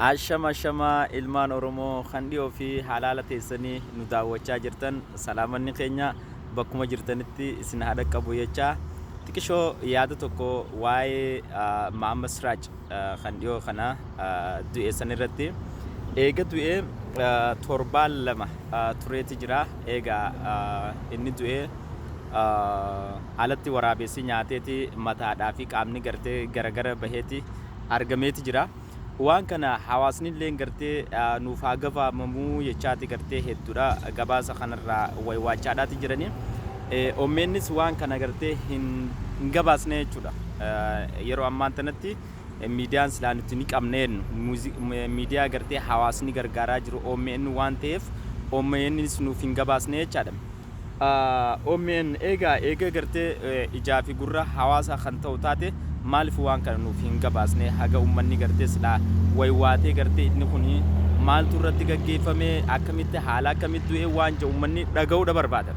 Ashama ashama ilmaan Oromoo kan dhiyoo fi halaala teessanii nu daawwachaa jirtan, salaamanni keenya bakkuma jirtanitti isin haa dhaqqabu jechaa, xiqishoo yaada tokko waa'ee Mahammad Siraaj kan dhiyoo kana du'e san irratti. Eega du'e torbaan 2 tureeti jira. Eega inni du'e alatti waraabessi nyaateeti mataadhaa fi qaamni gartee garagara baheeti argameeti jira. Waan kana hawaasnilleen gartee nuuf haa gabaamamuu jechaati gartee hedduudha gabaasa kanarraa waywaachaadhaati jirani. OMNs waan kana gartee hin gabaasne jechuudha. Yeroo ammaan tanatti miidiyaan silaa nuti ni qabna jennu miidiyaa gartee hawaasni gargaaraa jiru OMN waan ta'eef, OMNs nuuf hin gabaasne jechaadha. Omn eegaa eega gartee ijaa fi gurra hawaasaa kan ta'u taate, maaliif waan kana nuuf hin gabaasne? Haga ummanni gartee silaa waywaatee gartee inni kun maaltu irratti gaggeeffame, akkamitti, haala akkamitti du'e waan jedhu ummanni dhaga'uudha barbaada.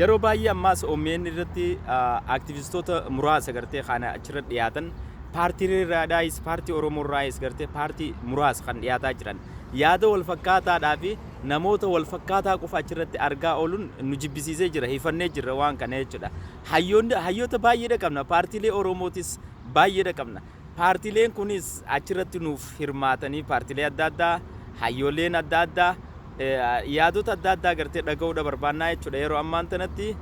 Yeroo baay'ee ammaas omn irratti aktivistoota muraasa gartee kana achirra dhiyaatan, paartii irraadhaayis, paartii Oromoo irraayis gartee paartii muraasa kan dhiyaataa jiran yaada wal fakkaataadhaa fi namoota wal fakkaataa qofa achirratti argaa ooluun nu jibbisiisee jira, hifannee jirra waan kana jechuudha. Hayyoonni hayyoota baay'eedha qabna, paartiilee Oromootis baay'eedha qabna. Paartiileen kunis achirratti nuuf hirmaatanii, paartiilee adda addaa, hayyooleen adda addaa, yaadota adda addaa gartee dhaga'uudha barbaannaa jechuudha yeroo ammaan tanatti.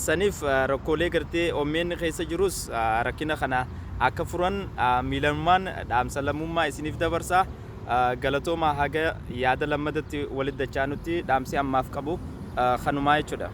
Saniif rakkoolee gartee OMN keessa jirus rakkina kana akka furan miilanumaan dhaamsa lammummaa isiniif dabarsa. Galatoomaa, haga yaada lammadatti walitti dachaanutti dhaamsi ammaaf qabu kanumaa jechuudha.